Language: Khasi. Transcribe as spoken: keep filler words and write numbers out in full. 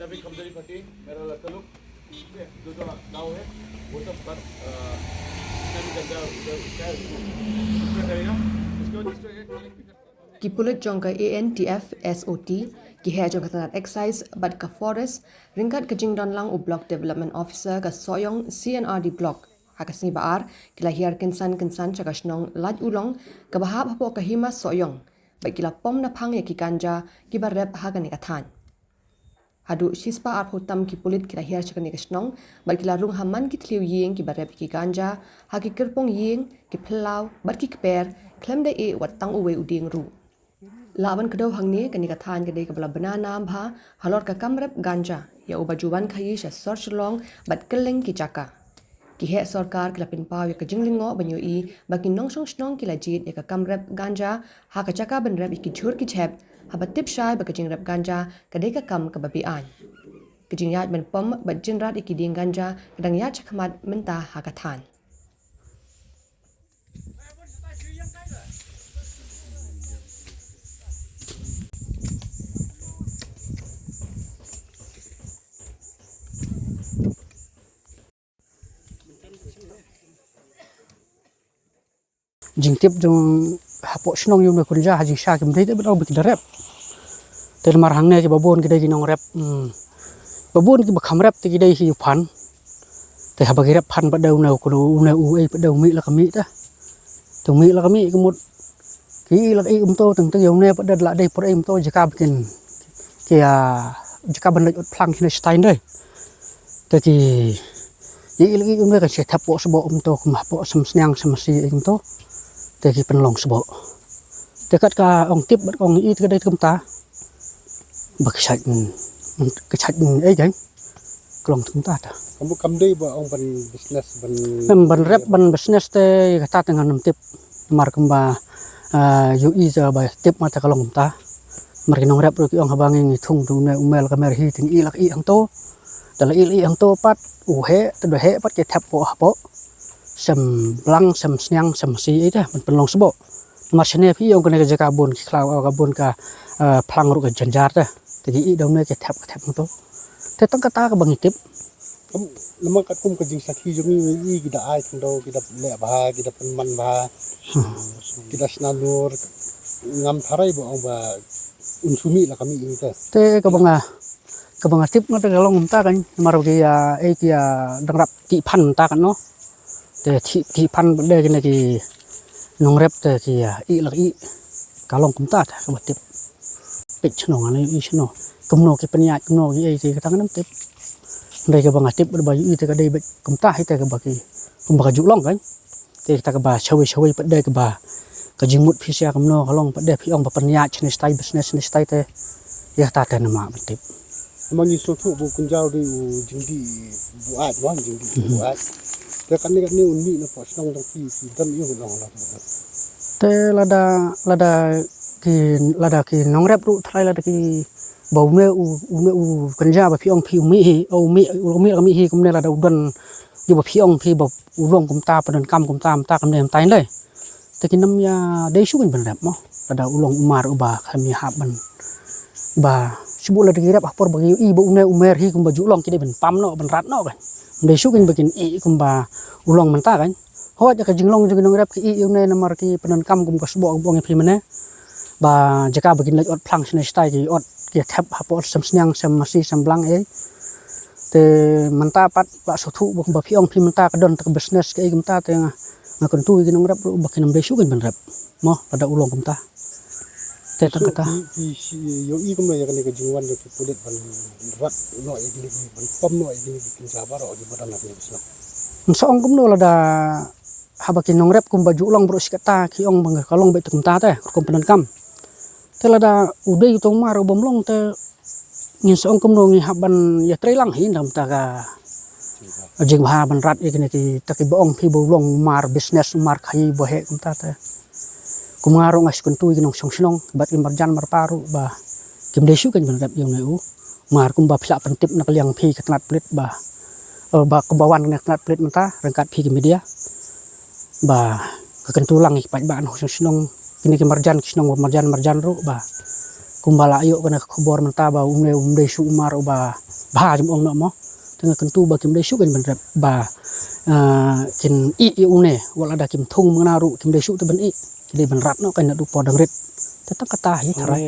अभी कमजोरी पट्टी मेरा लड़का लोग, ठीक है, जो जो गाँव है, वो सब बात, अ, क्या भी करता है, उधर क्या है, उसको करेगा, उसके बाद इसको एक Ki pulit jong ka A N T F S O T, ki heh jong ka tnat Excise bad ka Forest, ryngkat ka jingdon lang u Block Development Officer ka Sohiong C and R D Block, ha ka sngi ba ar, ki la hiar kynsan kynsan sha ka shnong Laitumlong, kaba hap hapoh ka hima Sohiong, bad ki la pom naphang ïa ki ganja kiba rep ha kane ka thaiñ. Haduh shispah arphew tam ki pulit ki la hiar sha kane ka shnong, bad ki la rung ha man ki thliew ïing kiba rep ïa ki ganja, ha ki kyrpong ïing, ki phyllaw, bad ki kper, khlem da ïeh wat tang uwei u dieng ruh. Lah ban kdew hangne, kane ka thaiñ ka dei kaba la bna nam bha halor ka kam rep ganja, ïa uba ju wan khaii sha sor Shillong bad kylleng ki jaka. Ki heh sorkar ki la pynpaw ïa ka jinglyngngoh ban ïohi ba ki nongshong shnong ki la jied ïa ka kam rep ganja ha ka jaka ban rep ïa ki jhur ki jhep, haba tip shai ba ka jingrep ganja ka dei ka kam kaba be-aiñ. Ka jingïaid ban pom bad jynrat ïa ki dieng ganja ka dang ïaid shakhmat mynta ha ka thaiñ. Jingtip jong hapoh shnong ïa une u Kunja ha jingshisha kim dei te ban ong ba ki da rep. Te namar hangne kiba bun ki dei ki nongrep, hmm, ba bun kiba kham rep te ki dei ki phan. Te haba ki rep phan pat de une u, une u, ei pat de u mih la ka mih te. Te u mih la ka mih ka mut ki ïa la ka ïa kumto, tang te ïa une pat de la dei por ei kumto jaka ba kin, ki ïa jaka ban leit ot phlang kine shatai ndai. Te ki ïa la ka ïa une kan shu thep poh sboh kumto, kum hapoh Samsniang Samsi ei kumto. Te ki pynlong sboh. Te kat ka ong tip bad ka ong ïa te ka dei te kumta. Ba ka shait, ka shait ei kan. Ka long te kumta ta. Kam, kam dei ba ong ban business ban. Em, ban rep ban business te kata te ngan ym tip. Namar kumba, ah, ïohi te ba tip ma te ka long kumta. Namar ki nongrep ruh ki ong haba ngi ngi thung te une u mel ka mer hi te ngi ïa la ka ïa hangto. Te la ïa la ïa hangto pat u heh te da heh pat ki thep poh hapoh Semblang, Samsniang, Samsi ei te ban pynlong sboh. Namar shane phi ong kane ka jaka bun ki khlaw, ka bun ka, eh, phlang ruh ka jynjar te. Te ki ïeh da une ki thep, ka thep hangto. Te tang kata kaba ngi tip. Kam, namar katkum ka jingsakhi jong ngi, ngi ïohi ki da ai khyndew, ki da leh bha, ki da pynman bha, ki da shna nur, ngam tharai ba ong ba un shu mih la ka mih ïa te. Te kaba nga, kaba nga tip nga te ka long kumta kan, namar ki ïa, eh, ki ïa dang rap tih phan mynta kan no. Te tih, tih phan ba de kine ki nongrep te ki ïa ïeh la ka ïeh. Ka long kumta te kaba tip. Peit shano nga ïohi shano. Kumno ki pynïaid kumno ki ei te kata ngam tip. Dei kaba nga tip ba ïohi te ka dei beit kumta hi te kaba ki, kumba ka ju long kan. Te kata kaba shawei shawei pat de kaba ka jingmut phi sha kumno ka long pat de phi ong ba pynïaid shane shatai business shane shatai te. Ïa kata te namar ban tip. Namar ngi sngewthuh ba u Kunja u dei u jingdih buaid, ba jingdih buaid. Te katne katne un mih na pdeng shnong jong phi, phi don ïa u nong la. Te lada, lada ki, lada ki nongrep ruh tharai lada ki ba une u, une u Kunja ba phi ong phi u mih hi, u mih, u mih la ka mih hi kumne lada u don ïa ba phi ong phi ba u long kumta, pyndonkam kumta, kumta kumne kumta hi lei. Te kin ym ïa dei shuh kein ban rep mo. Lada u long u mar uba khlem ïahap ban. Ba shu buh lada ki rep ha por ba ki ïohi ba une u mer hi kumba ju long ki dei ban pam noh, ban rat noh kan. Ym dei shuh kein ba kin ïeh kumba u long mynta kan. Hooid ïa ka jinglong jong ki nongrep ki ïeh ïa une namar ki pyndonkam kum ka sboh ba ong ïa phi mynne. Ba jaka ba kin leit ot phlang shane shatai ki ot ki thep hapoh Samsniang, Samsi, Semblang ei. Te mynta pat ba sngewthuh ba kumba phi ong phi mynta ka don te ka business kaei kumta te nga, nga kyntu ïa ki nongrep ruh ba kin ym dei shuh kein ban rep. Mo, lada u long kumta. Te tang kata. Phi, phi ïohi kumno ïa kane ka jingwan jong ki pulit ban rat noh ïa kine ki, ban pom noh ïa kine ki Kunja baroh kiba don ha kane ka shnong? Nga sa ong kumno lada haba ki nongrep kumba ju long baroh shi katta ki ong ba ka long beit te kumta te, ka rukom pyndonkam. Te lada u dei uto u mar u bym long te ngin sa ong kumno ngi hap ban ïatreilang hi na ka bynta ka jingbha ban rat ïa kine kita kiba ong phi ba u long u mar business, u mar khaii ba heh kumta te. Kum nga ruh nga shu kyntu ïa ki nongshong shnong bad ki marjan marpa ruh ba kim dei shuh kein ban rep ïa une u mar kumba phi la pyntip na ka liang phi ka tnat pulit ba, eh, ba kumba wan na ka tnat pulit mynta ryngkat phi ki media. Ba ka kyntu lang ïa ki paidbah nongshong shnong, kine ki marjan ki shnong ba marjan marjan ruh ba kumba la ïoh kane ka khubor mynta ba une um dei shuh u mar uba bha jingong noh mo. Te nga kyntu ba kim dei shuh kan ban rep ba, ah, kin ih ïa une, wat lada kim thung mangna ruh kim dei shuh te ban ih. Ki dei ban rat noh kan naduh por dang rit. Te tang kata hi tharai.